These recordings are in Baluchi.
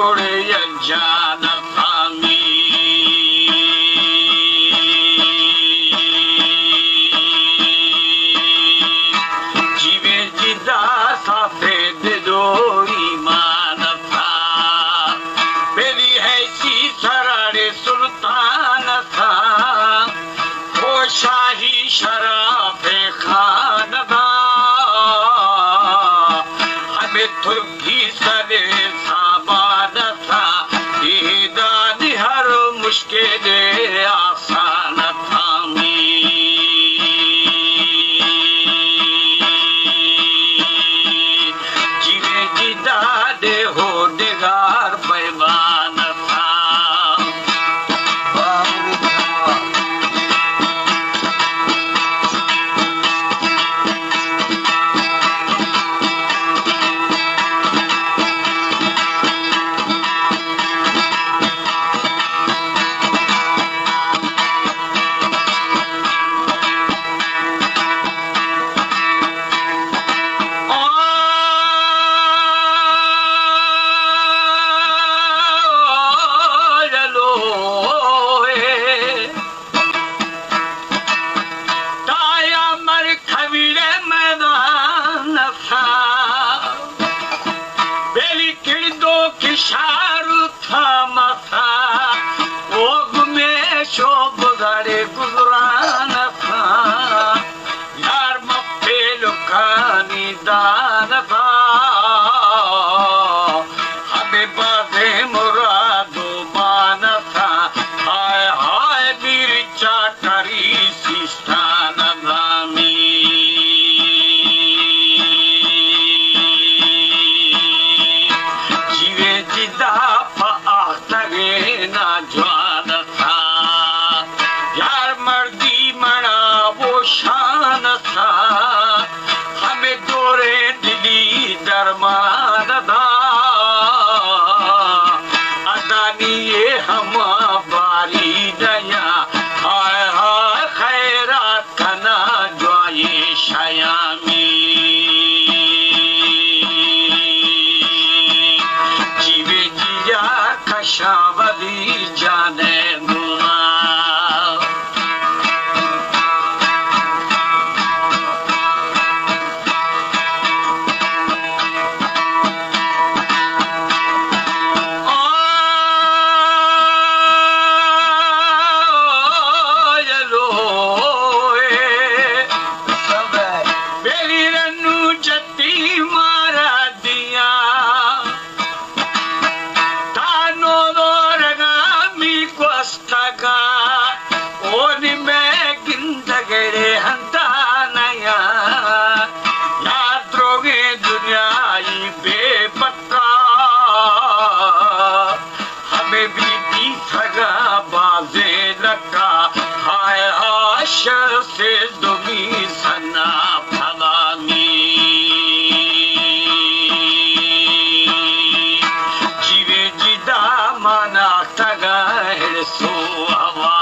جوڑے جان فامی۔ جیوے جدا ساتھ دے دو ایمان تھا۔ میری ایسی سراڑے سلطان تھا۔ او شاہی شراب خاندان، ہمیں ترکی سر سامان تھا، ایدان ہر مشکل آسان تھا می۔ جیوے جدا دے ہو ڈگار پیمان تھا۔ تایا مر کھویڑے میدان تھا، بیلی کڑدو کشار تھا متھا، او گمے شو بزاڑے گزران تھا۔ یار مپے لکانی دان تھا، ہمیں بازیں مراد و مان تھا۔ ہائے ہائے میر چاٹری سیستان دامی۔ جیوے جدا پہ آختگے نا جوان تھا۔ یار مردی منا وہ شان تھا، ہمیں دورے دلی درمان دا۔ ادانی یہ ہما باری دیا، ہائے ہائے خیرات کنا جوائیں شیامی۔ جیوے جیا کشا ولی جانے گنا۔ آئے لوئے، میری رنو جتی مارا دیا۔ تانو دورگا می گوستگا، او نی مئے گندگڑے ہندا نیا۔ یار دروگیں دنیائی بے پتا، ہمیں بی بی سگا بازے لکا، ہائے ہائے شر سے دومی سنا پھلامی۔ جیوے جدا مانا تگا ہڑسو ہوا،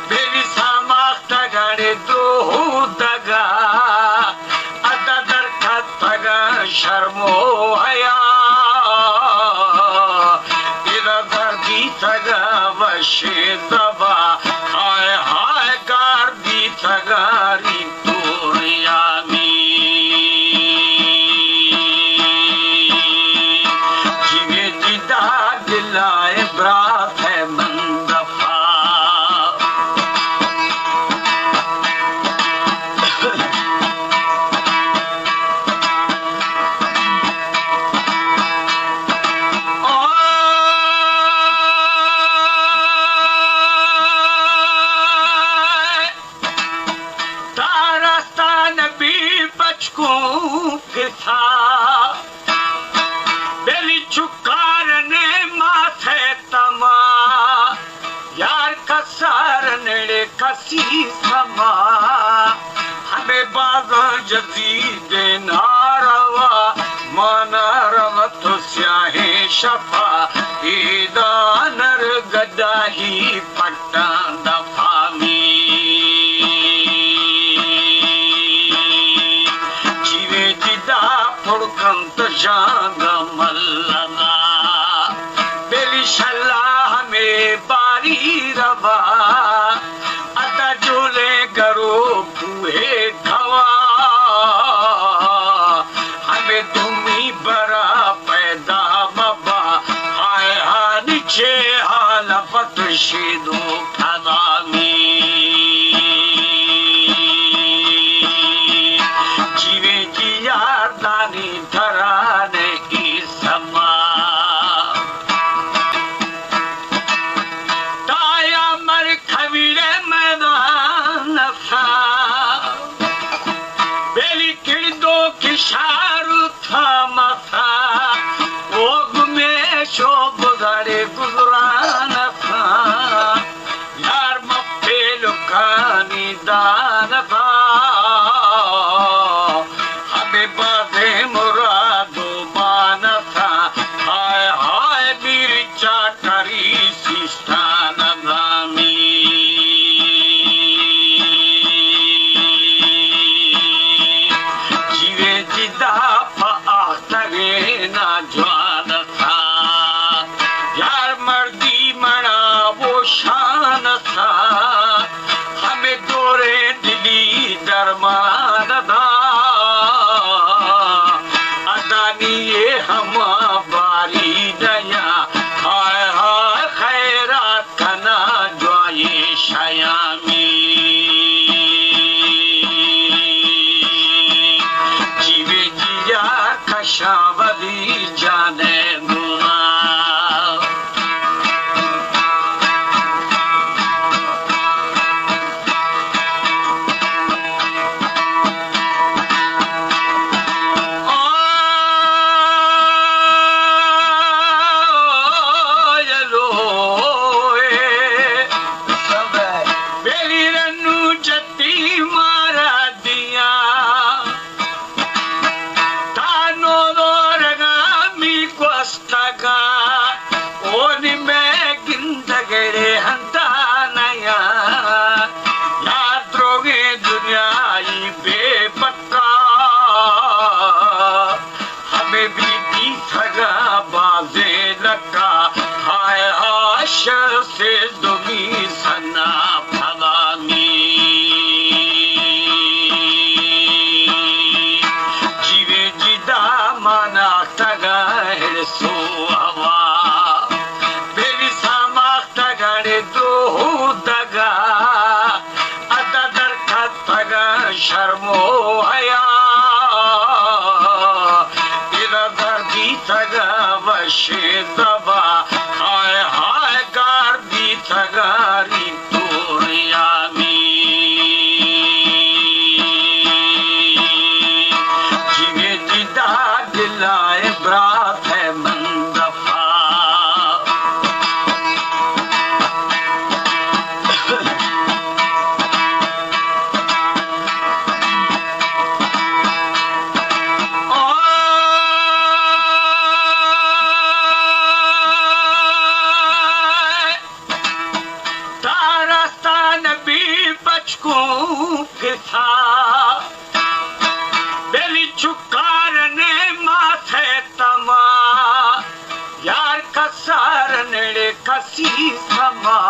میری ساماخ تگڑے دو دگا۔ ادا در کتگاں شرم و حیا، ادا در بیتگاں وشیں زبا۔ ہائے ہائے گار بیتگاں ریتوریانی۔ جیوے جدا دلائے برات ہے من دفا۔ تارستان بی بچکوں پسا، بلی چکارنے ماتھے تما، یار کسار نڑے کسی سما۔ ہمیں بازاں جدید ناروا، مانا روت سیاہیں شپا، ایدانر گداہی پٹاں دفامی۔ جیوے جدا پڑ کنت جاگہ ملنا۔ شلا ہمے باری روا، ادا جولے گرو کوہے کھوا۔ ہمے دومی برا پیدا مبا، ہائے ہانی چے حال پت شیدو پھدامی۔ جیوے جی یار دانی تھرانے ای سما۔ تایا مر کھویڑے میدان سا، بیلی کڑدو کشار تھا مسا، او گمیشو گزارے گزران سا۔ یار مپے لکانی دان با، ہمے بازیں مراد و بان اتاں۔ ہائے ہائے میر چاکری سیستان دامی۔ جیوے جدا پہ آختگے نا جوان اتاں۔ یار مردی منا وہ شان اتاں، ہمے دورے دلی درمان دا۔ ادانی یہ ہما باری نیا، ہائے ہائے خیرات کنا جوائیں شیامی۔ جیوے جی یار کشا ودی جانے گنا۔ آئے لوئے، میری رنو جتی مارا دیا۔ تانو دورگا می گوستگا، اونی مئے گندگڑے ہنتا نیا۔ یار دروگیں دنیای بے پکا، ہمے بی بیتگا بازیں لکا، ہائے ہائے شر سے دومی سنا پھلامی۔ جیوے جی دامانا تگا ہرسو ہوا، بے وسا ماختگڑے دو دگا۔ ادا در کتگاں شرم و حیا، ادا در بیتگاں وشیں زبا۔ ہائے ہائے گار بیتگاں ریتو ریامی۔ جیوے جدا دلائے برات ہے من دفا۔ تارا ستان بی بچکوں پسا، بلی چکارنے ماتھے تما۔ یار کسار نڑے کسی سما،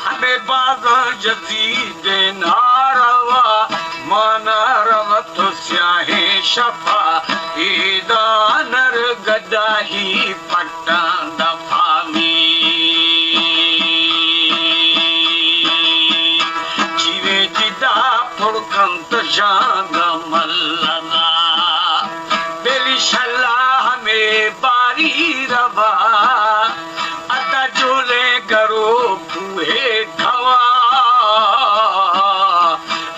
ہمے بازاں جدید ناروا، مانا روت سیاہیں شپا، ایدانر گداہی پٹاں دفامی۔ جیوے جدا پڑ کنت جاگہ ملنا، بلی شلا ہمے باری روا، ادا جولے گرو کوہے کھوا۔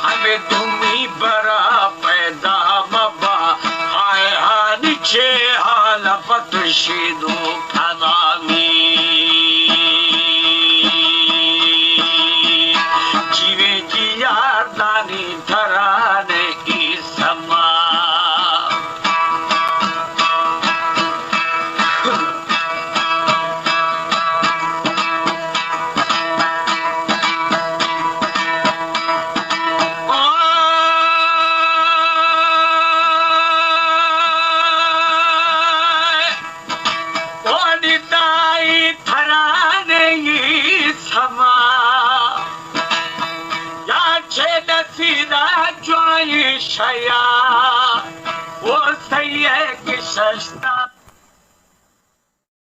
ہمے دومی برا پیدا مبا، ہائے ہانی چے حال پت شیدو پھدامی۔ جیوے جی یار دانی تھرانے ای سما۔ شیا، او تئی کہ ششتا